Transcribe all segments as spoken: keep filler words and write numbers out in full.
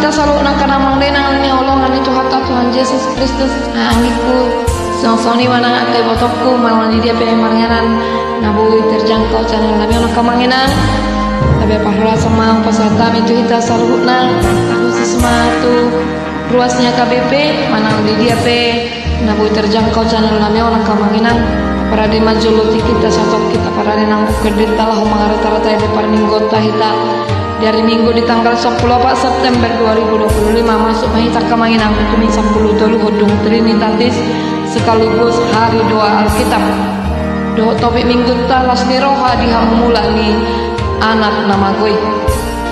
Hita saluhutna angka amang inang na hinaholongan ni Tuhanta Tuhan Jesus Kristus, anggiku songon i ma nang angka ibotongku, manang di dia pe maringanan, na boi terjangkau channel nami on angka amang inang. Gabe parhorasan ma pasahat hami tu hita saluhutna, khusus ma tu ruas ni H K B P, manang di dia pe na boi terjangkau channel nami on angka amang inang. Parade ma jolo tingkinta, satongkin hita parade nang bungkil diri ta laho mangarata-ratai di parmingguonta hita di ari Minggu di tanggal sampulu opat September dua ribu dua puluh lima, masuk ma hita angka amang inang tu Minggu sampulu tolu, hodung Trinitatis sekaligus hari doa Alkitab. Dohot topik Minggunta, las ni roha di hamumula ni anak na mago i.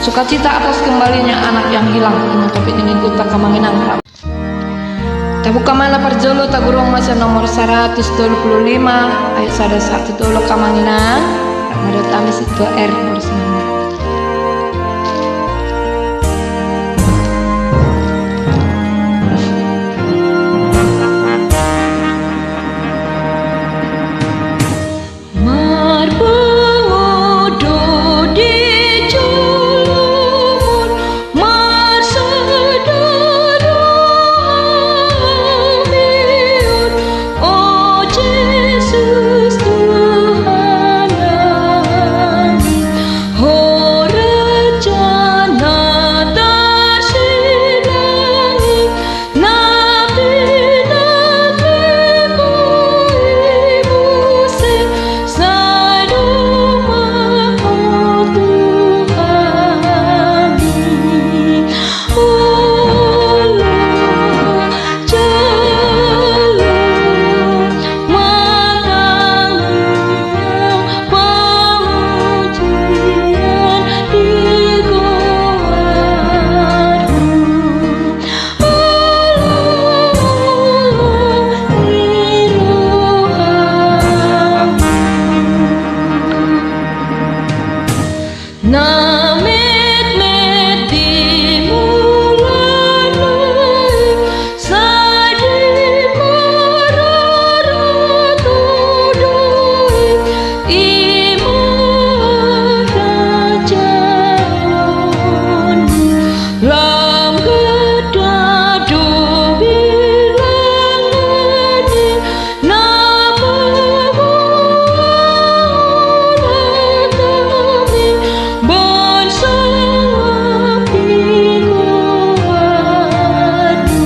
Sukacita atas kembalinya anak yang hilang, ima topik ni Minggunta angka amang inang. Tabuka ma na parjolo, tagurong ma sian nomor saratus tolu pulu lima, ayat sada sahat tu tolu angka amang inang. Rap ma dohot hami sintua R, horas ma. Marpungu do di jolom on, marsada do hami on, o Jesus Tuhan nami, ho raja na tarsinangi, na pinangiho i muse, sai dompak ho tu hami. Olo, jala, martangiang, pamujian di goarmu. Na metmet di mulana i, sai dimararat Ho do i, ima harajaonmu. Lam ganda do bilangna i, na pamuhorhon hami, umbahen sangap di goarmu.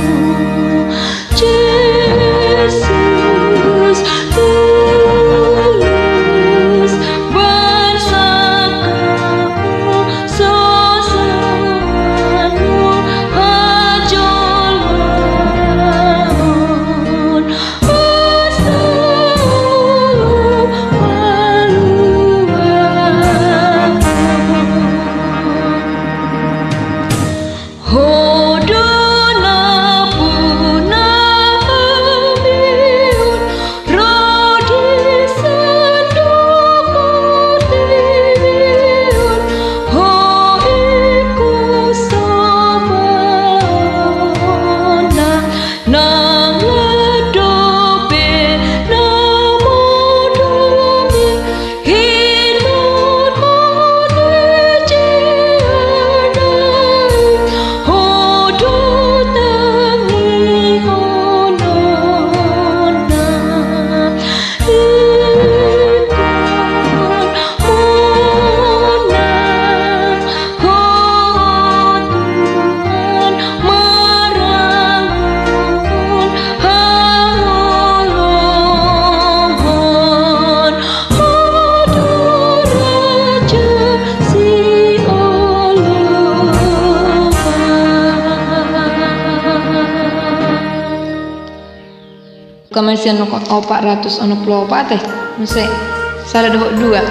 Jesus, tulus, umbahen sangkapmu, sosanmu, hajolmaon, hastahon, haluaon. Ho do nampuna hami on, ro di sandok portibi on, ho ingkon sabaonna, nang las dope na modom i, Ingot ma tu jala i, ho do tangihononna. Ingkon monang ho Tuhan, marangon haholongon. Ho do raja sioloan. Buka ma sian opat ratus onom pulu opat, eh, muse sada dohot dua.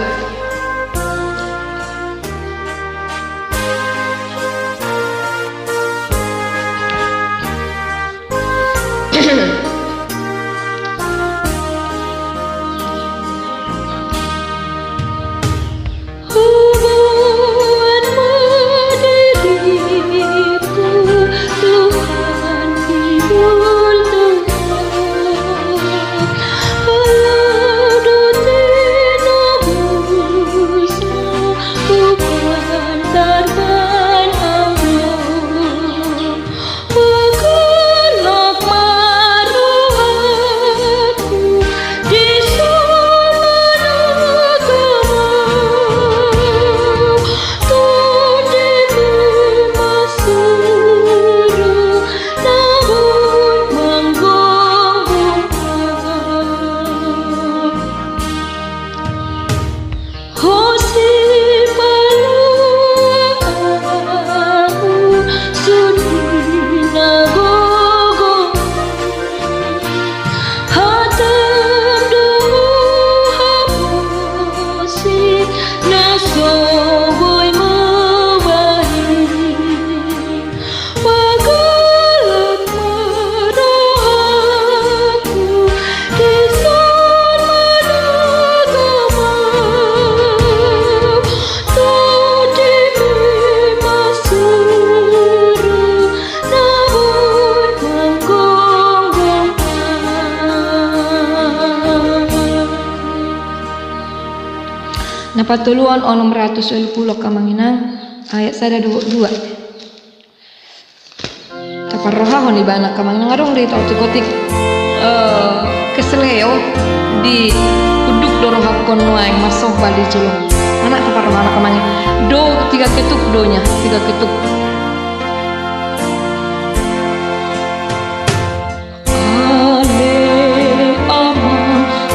Patoluan onom ratus ualu pulu, angka amang inang, ayat sada dohot dua. Taparrohahon ibana, angka amang inang, adong do taotik-otik, eh, keseleo di unduk do rohangkon nuaeng marsomba di jolo. Mana taparrohahon, angka amang inang? Do, tiga ketuk do nia, tiga ketuk. Ale Ama,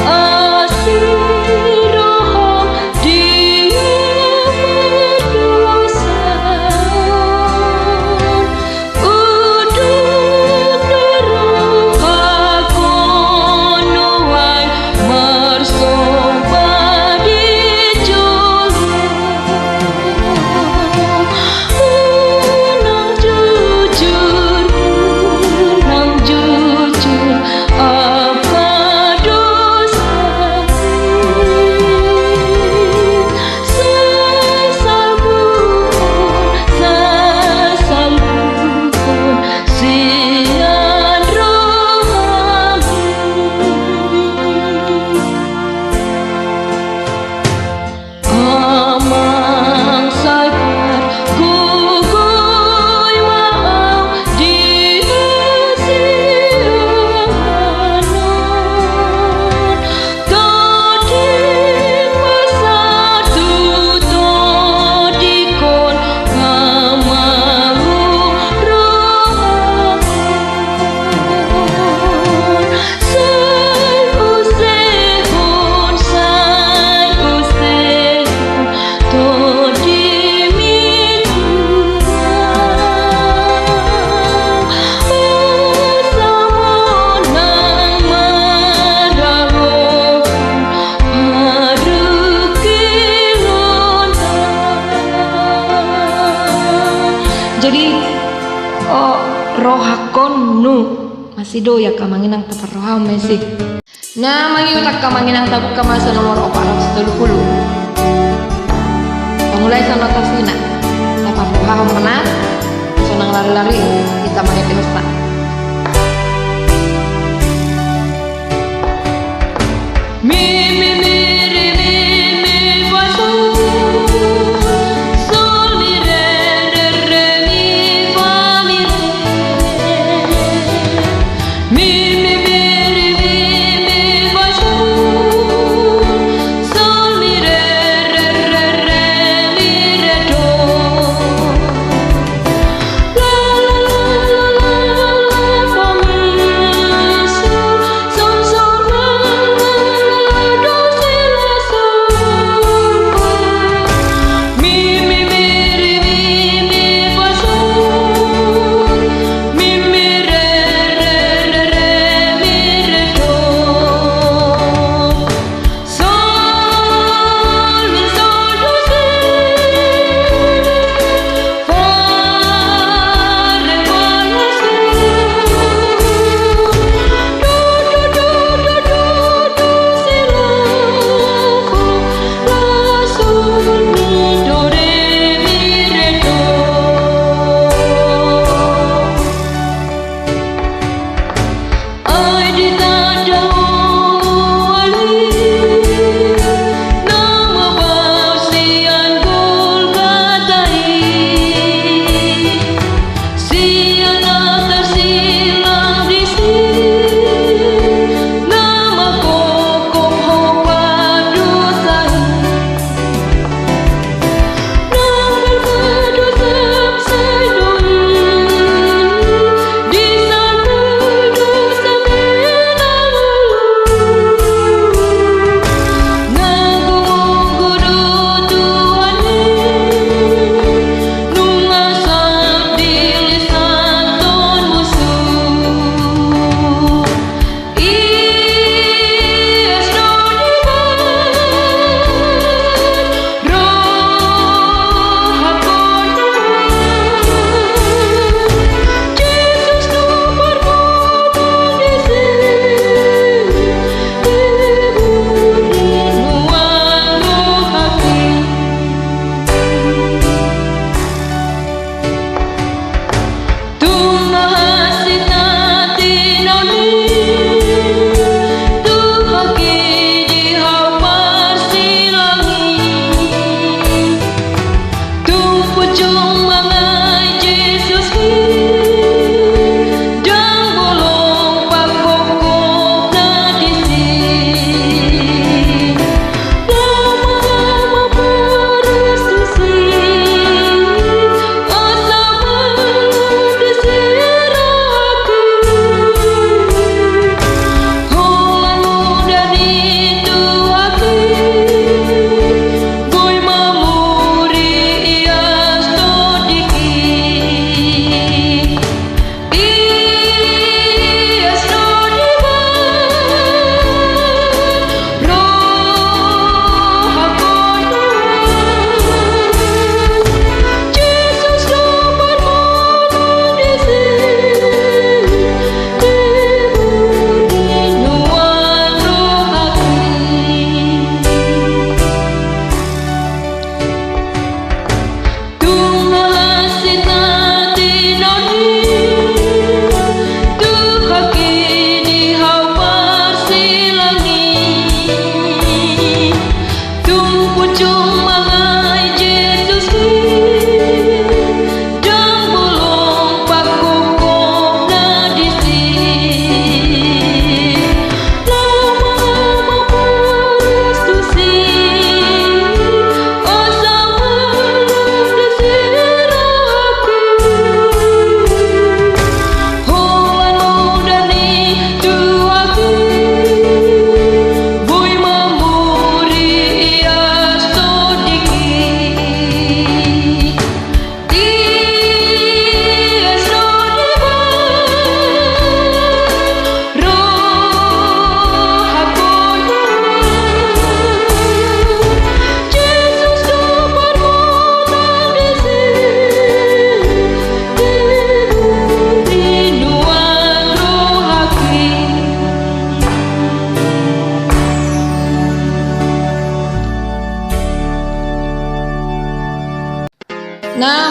asi roham di pardosa, unduk do rohangkon nuaeng marsomba di jolo. Unang jujur, unang jujur angka dosa. Sai salpuhon, sai salpuhon sian rohami. Amang, sai pargogoi ma au di hasiangan on. Tading ma sahat tu tondingkon, Amang, rohangkon. Sai usehon, sai usehon tondimi Tuhan. Asa monang ma radophon parungkilonta. Jadi, o, rohangkon nu. Masih do i, angka amang inang, taparrohahon ma i. Na, mangihut, angka amang inang, tabuka ma sian nomor opat ratus tolu pulu. Tamulai sian notasina. Taparrohahon ma na, sonang lari-lari hita mangihuthon. Mi, mi, mi, ri, mi, mi, fa, sol. Sol, mi, re, re, re, mi, fa, mi, re. Mi, mi, mi, ri, mi, mi, fa, sol. Sol, mi, re, re, re, re, mi, re, do. La, la, la, la, la.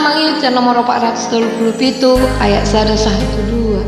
Amang Injil nomor opat ratus tolu pulu pitu, ayat sada sahat tu dua.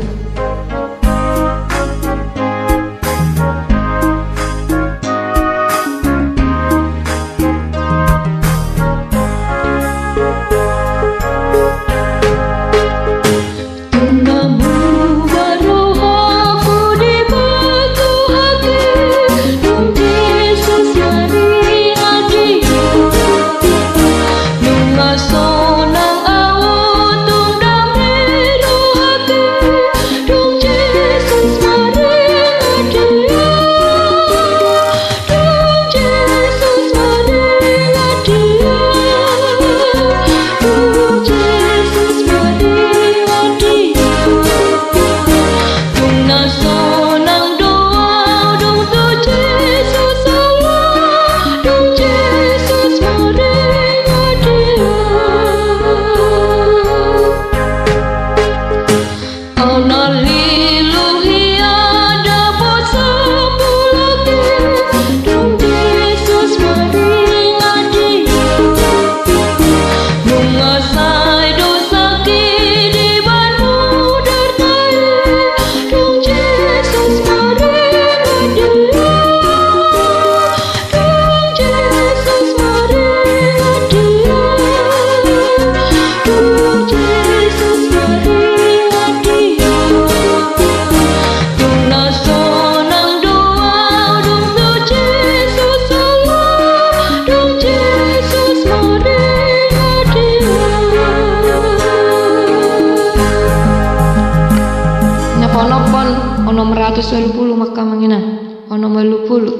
Na paonomhon onom ratus ualu pulu ma, Amang Inang. Onom ualu pulu.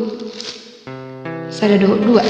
Sada dohot dua.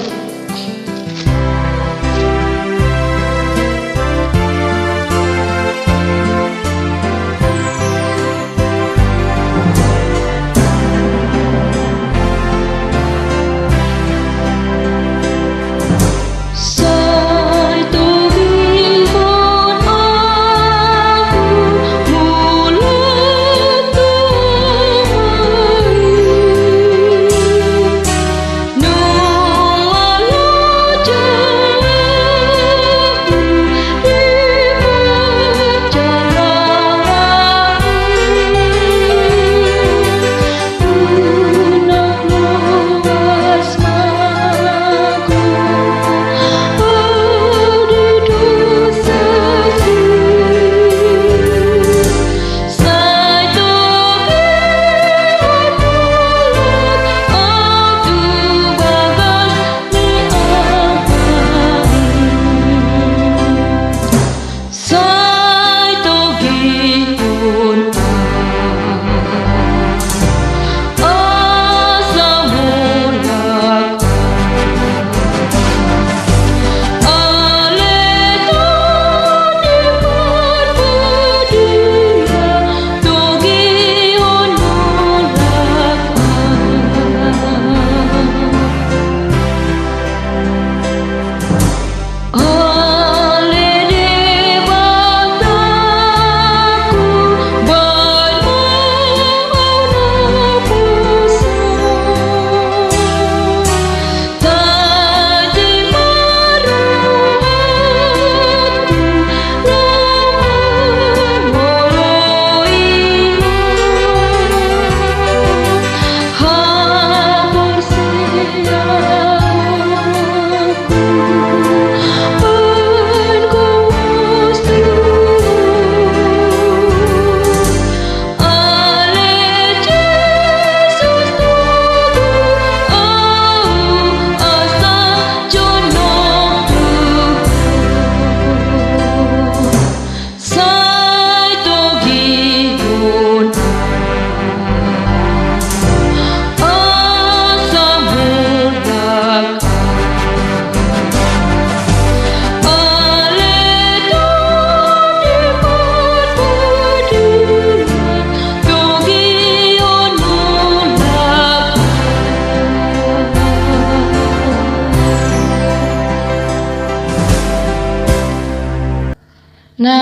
Na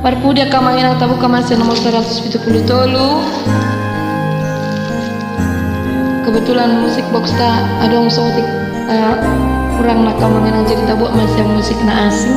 parpudi, angka amang inang, tabuka ma sian nomor saratus pitu pulu tolu. Kebetulan musik box ta adong saotik, eh, kurang, angka amang inang, jadi tabuka ma sian musik na asing.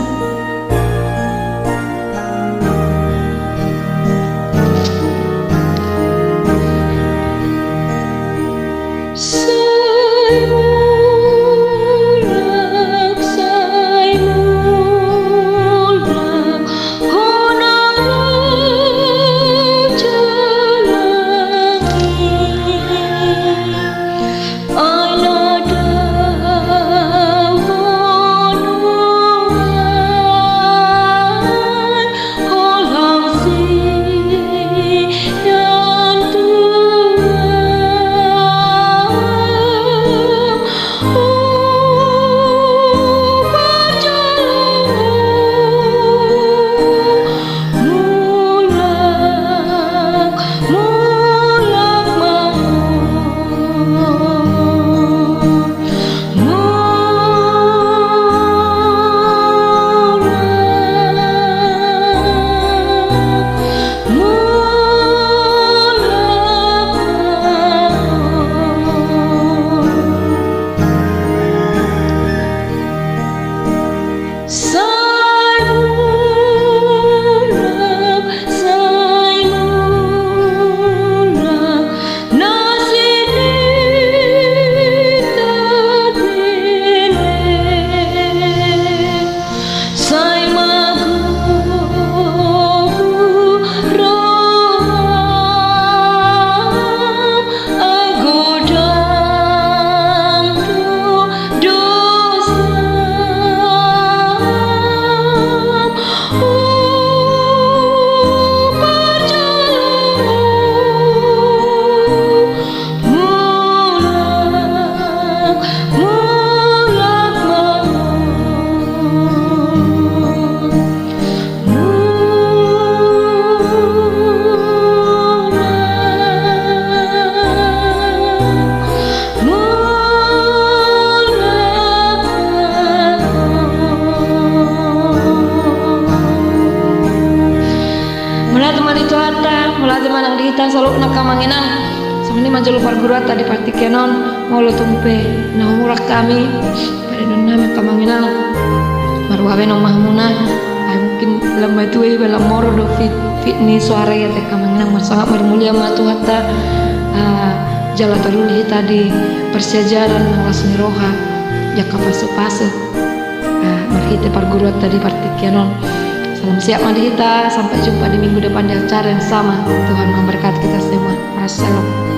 Mauliate ma nang di hita saluhutna angka amang inang. Songon i ma jolo parguruanta di partingkian on. Molo tung pe na humurang hami, parengan nami angka amang inang, marroha baenon ma hamuna. Ai mungkin lam matua iba, lam moro do fit, fit ni soara i, ate angka amang inang. Marsangap marmulia ma Tuhanta. Ah, jala taruli hita di parsiajaran nang las ni roha di angka pasu-pasu, ah, marhite parguruanta di partingkian on. Salam sehat ma di hita, sampai jumpa di minggu depan di acara yang sama. Tuhan memberkati kita semua. Wassalam.